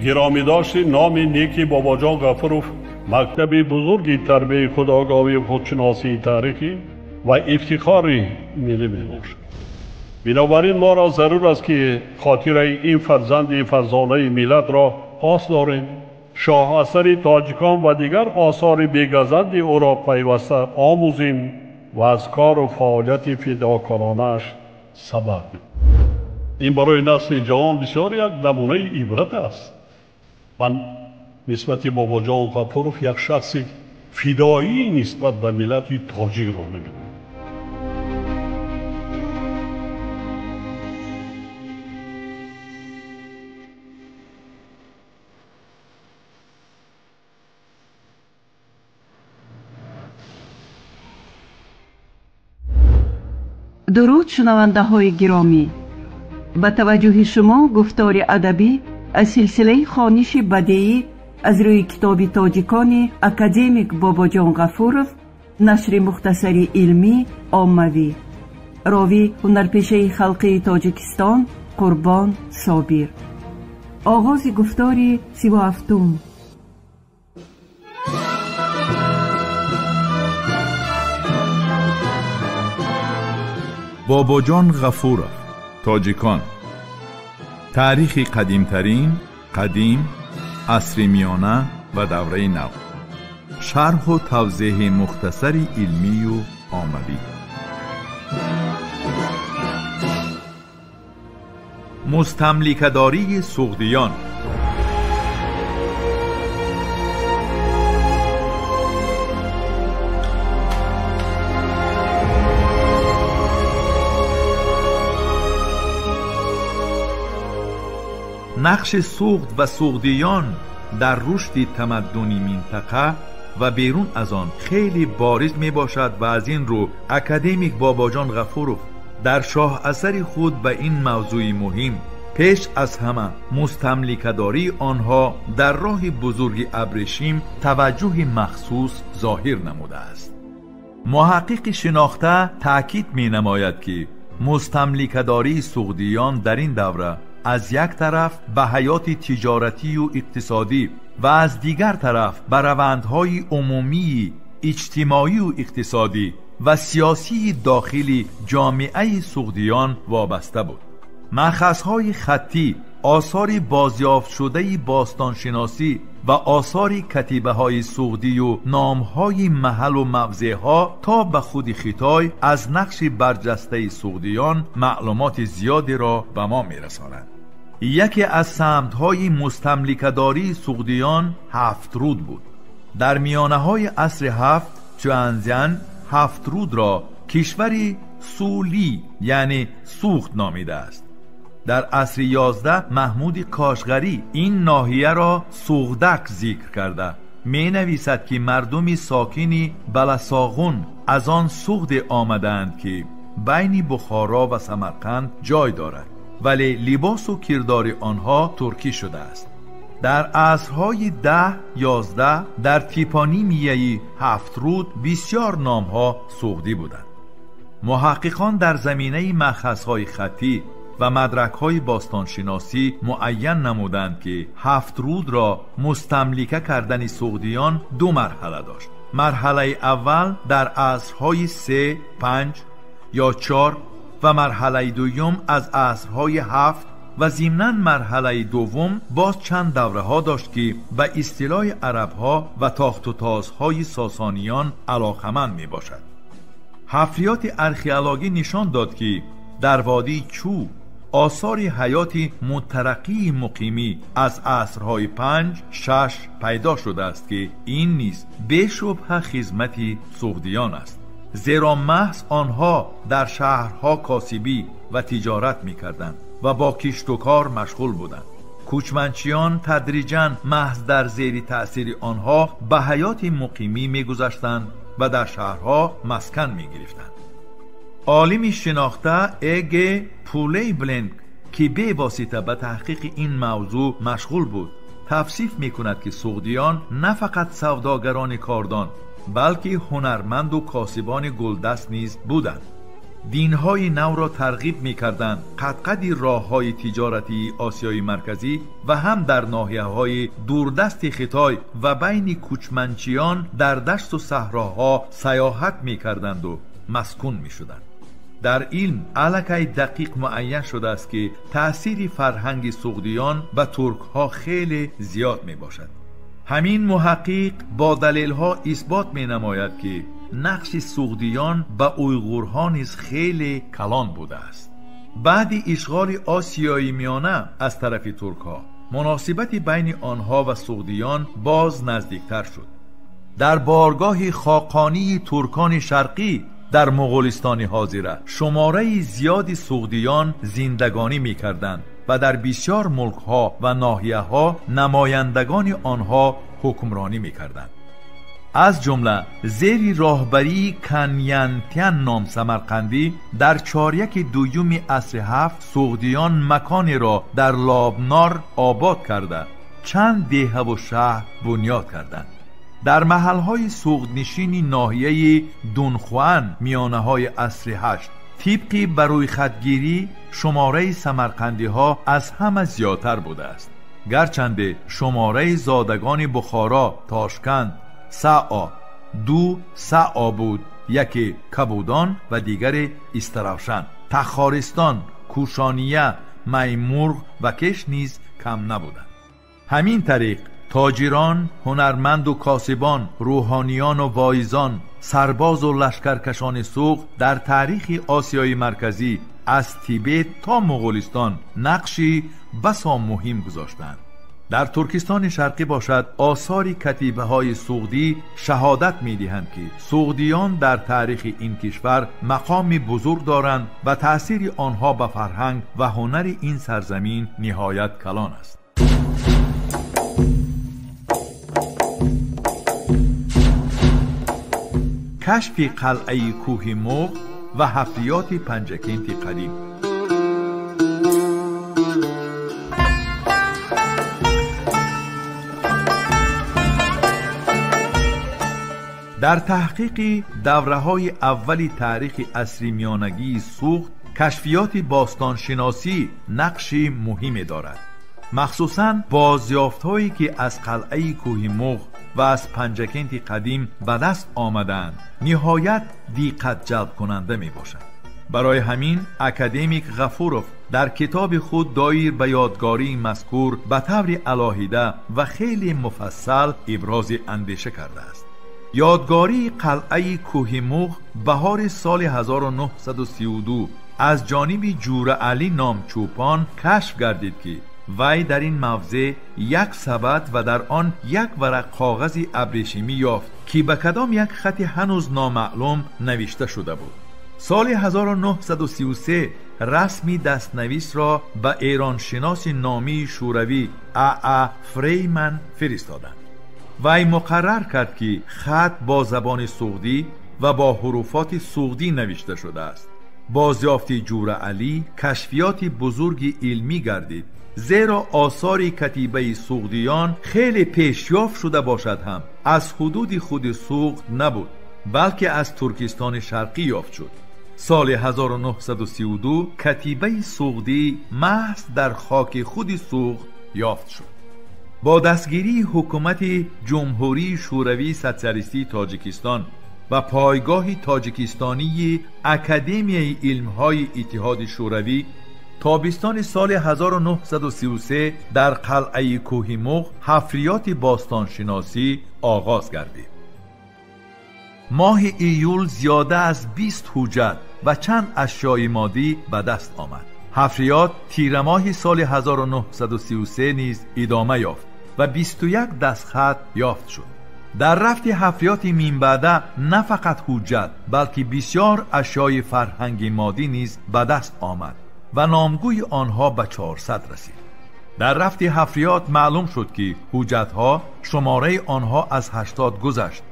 Гиромидошти номи неки Бобоҷон Ғафуров мактаби бузурги тарбияи худогоҳӣ, худшиносии таърихӣ ва ифтихори миллӣ мебошад. Бинобар ин моро зарур аст, ки хотираи ин фарзанди фарзонаи миллатро пос дорем, шоҳасари тоҷикон ва дигар осори бегазанди ӯро пайваста омӯзем ва аз кору фаъолияти фидокоронааш сабақ. Ин барои насли ҷавон бисёр як намунаи ибрат аст. Ман нисбати Бобоҷон Ғафуров як шахси фидоӣ нисбат ба миллати тоҷикро мебинам. Дуруд, шунавандаҳои гиромӣ! Ба таваҷҷӯҳи шумо гуфтори адабӣ аз силсилаи хониши бадеӣ аз рӯи китоби тоҷикони академик Бобоҷон Ғафуров, нашри мухтасари илмӣ оммавӣ. Ровӣ ҳунарпешаи халқии Тоҷикистон Қурбон Собир. Оғози гуфтори 37-ум. Бобоҷон Ғафуров, тоҷикон. Таърихи қадимтарин, қадим, асри миёна ва давраи нав. Шарҳу тавзеҳи мухтасари илмию оммавӣ. Мустамликадории суғдиён. Нақши суғд ва суғдиён дар рушди тамаддуни минтақа ва берун аз он хеле бориз мебошад ва аз ин рӯ академик Бобоҷон Ғафуров дар шоҳасари худ ба ин мавзӯи муҳим пеш аз ҳама мустамликадории онҳо дар роҳи бузурги абрешим таваҷҷӯҳи махсус зоҳир намудааст. Муҳаққиқи шинохта таъкид менамояд, ки мустамликадории суғдиён дар ин давра аз як тараф ба ҳаёти тиҷоратию иқтисодӣ ва аз дигар тараф ба равандҳои умумии иҷтимоию иқтисодӣ ва сиёсии дохили ҷомеаи суғдиён вобаста буд. Манхазҳои хаттӣ, осори бозёфтшудаи бостоншиносӣ ва осори катибаҳои суғдию номҳои маҳаллу мавзеъҳо то ба худи Хитой аз нақши барҷастаи суғдиён маълумоти зиёдеро ба мо мерасонанд. Яке аз самтҳои мустамликадории суғдиён ҳафтруд буд. Дар миёнаҳои асри ҳафт Чуанзян ҳафтрудро кишвари Сулӣ, яъне Суғд номидааст. Дар асри 11 Маҳмуди Кошғарӣ ин ноҳияро Суғдак зикр карда менависад, ки мардуми сокини Баласоғун аз он Суғде омадаанд, ки байни Бухоро ва Самарқанд ҷой дорад, вале либосу кирдори онҳо туркӣ шудааст. Дар асрҳои 10, 11 дар типонимияи ҳафтруд бисёр номҳо суғдӣ буданд. Муҳаққиқон дар заминаи маъхазҳои хаттӣ ва мадракҳои бостоншиносӣ муайян намуданд, ки ҳафтрудро мустамлика кардани суғдиён ду марҳала дошт. Марҳалаи аввал дар асрҳои 3, 5 ё 4 ва марҳалаи дуюм аз асрҳои 7 ва зимнан марҳалаи дуввум боз чанд давраҳо дошт, ки ба истилоҳи арабҳо ва тохтутозҳои сосониён алоқаманд мебошад. Ҳафриёти археологӣ нишон дод, ки дар водии Чӯ осори ҳаёти мутараққии муқимӣ аз асрҳои 5, 6 пайдо шудааст, ки ин низ бешубҳа хизмати суғдиён аст, зеро маҳз онҳо дар шаҳрҳо косибӣ ва тиҷорат мекарданд ва бо киштукор машғул буданд. Кӯчманчиён тадриҷан маҳз дар зери таъсири онҳо ба ҳаёти муқимӣ мегузаштанд ва дар шаҳрҳо маскан мегирифтанд. Олими шинохта Э.Г. Пулей-Бленк, ки бевосита ба таҳқиқи ин мавзӯъ машғул буд, тавсиф мекунад, ки суғдиён на фақат савдогарони кордон, балки ҳунарманду косибони гулдаст низ буданд. динҳои навро тарғиб мекарданд, қадқади роҳҳои тиҷоратии Осиёи Марказӣ ва ҳам дар ноҳияҳои дурдасти Хитой ва байни кӯчманчиён дар дашту саҳроҳо саёҳат мекарданду маскун мешуданд. Дар илм аллакай дақиқ муайян шудааст, ки таъсири фарҳанги суғдиён ба туркҳо хеле зиёд мебошад. Ҳамин муҳаққиқ бо далелҳо исбот менамояд, ки нақши суғдиён ба уйғурҳо низ хеле калон будааст. Баъди ишғоли Осиёи Миёна аз тарафи туркҳо муносибати байни онҳо ва суғдиён боз наздиктар шуд. Дар боргоҳи хоқонии туркони шарқӣ дар Моғулистони ҳозира шумораи зиёди суғдиён зиндагонӣ мекарданд ва дар бисёр мулкҳо ва ноҳияҳо намояндагони онҳо ҳукмронӣ мекарданд. Аз ҷумла зери роҳбарии Канянтян ном Самарқандӣ дар чоряки дуюми асри ҳафт суғдиён маконеро дар Лобнор обод карда, чанд деҳаву шаҳр бунёд карданд. Дар маҳалҳои суғднишини ноҳияи Дунхуан миёнаҳои асри ҳашт тибқи ба рӯйхатгирӣ шумораи самарқандиҳо аз ҳама зиёдтар будааст. Гарчанде шумораи зодагони Бухоро, Тошканд, Сао ду Сао буд, яке Кабудон ва дигаре Истаравшан, Тахористон, Кушония, Маймурғ ва Кеш низ кам набуданд. Ҳамин тариқ тоҷирон, ҳунарманду косибон, рӯҳониёну воизон, сарбозу лашкаркашони суғд дар таърихи Осиёи Марказӣ аз Тибет то Моғулистон нақши басо муҳим гузоштанд. Дар Туркистони Шарқӣ бошад, осори катибаҳои суғдӣ шаҳодат медиҳанд, ки суғдиён дар таърихи ин кишвар мақоми бузург доранд ва таъсири онҳо ба фарҳанг ва ҳунари ин сарзамин ниҳоят калон аст. Кашфи қалъаи кӯҳи Муғ ва ҳафриёти Панҷакенти қадим. Дар таҳқиқи давраҳои аввали таърихи асри миёнагии Суғд кашфиёти бостоншиносӣ нақши муҳиме дорад. Махсусан бозёфтҳое, ки аз қалъаи кӯҳи Муғ ва аз Панҷакенти қадим ба даст омадаанд, ниҳоят диққатҷалбкунанда мебошанд. Барои ҳамин академик Ғафуров дар китоби худ доир ба ёдгории мазкур ба таври алоҳида ва хеле муфассал ибрози андеша кардааст. Ёдгории қалъаи кӯҳи Муғ баҳори соли 1932 аз ҷониби Ҷӯраалӣ ном чӯпон кашф гардид, ки вай дар ин мавзеъ як сабад ва дар он як варақ коғази абрешимӣ ёфт, ки ба кадом як хати ҳанӯз номаълум навишта шуда буд. Соли 1933 расми дастнависро ба эроншиноси номии шӯравӣ А. Фрейман фиристоданд. Вай муқаррар кард, ки хат бо забони суғдӣ ва бо ҳуруфоти суғдӣ навишта шудааст. Бозёфти Ҷӯраалӣ кашфиёти бузурги илмӣ гардид, зеро осори катибаи суғдиён хеле пешёфт шуда бошад ҳам аз ҳудуди худи Суғд набуд, балки аз Туркистони Шарқӣ ёфт шуд. Соли 1932 катибаи суғдӣ маҳз дар хоки худи Суғд ёфт шуд. Бо дастгирии ҳукумати Ҷумҳурии Шӯравии Социалистии Тоҷикистон ва пойгоҳи тоҷикистонии Академияи илмҳои Иттиҳоди Шӯравӣ тобистони соли 1933 дар қалъаи кӯҳи Муғ ҳафриёти бостоншиносӣ оғоз гардид. Моҳи июл зиёда аз 20 ҳуҷҷат ва чанд ашёи моддӣ ба даст омад. Ҳафриёт тирамоҳи соли 1933 низ идома ёфт ва 21 дастхат ёфт шуд. Дар рафти ҳафриёти минбаъда на фақат ҳуҷҷат, балки бисёр ашёи фарҳанги моддӣ низ ба даст омад ва номгӯи онҳо ба 400 расид. Дар рафти ҳафриёт маълум шуд, ки ҳуҷҷатҳо шумораи онҳо аз 80 гузашт.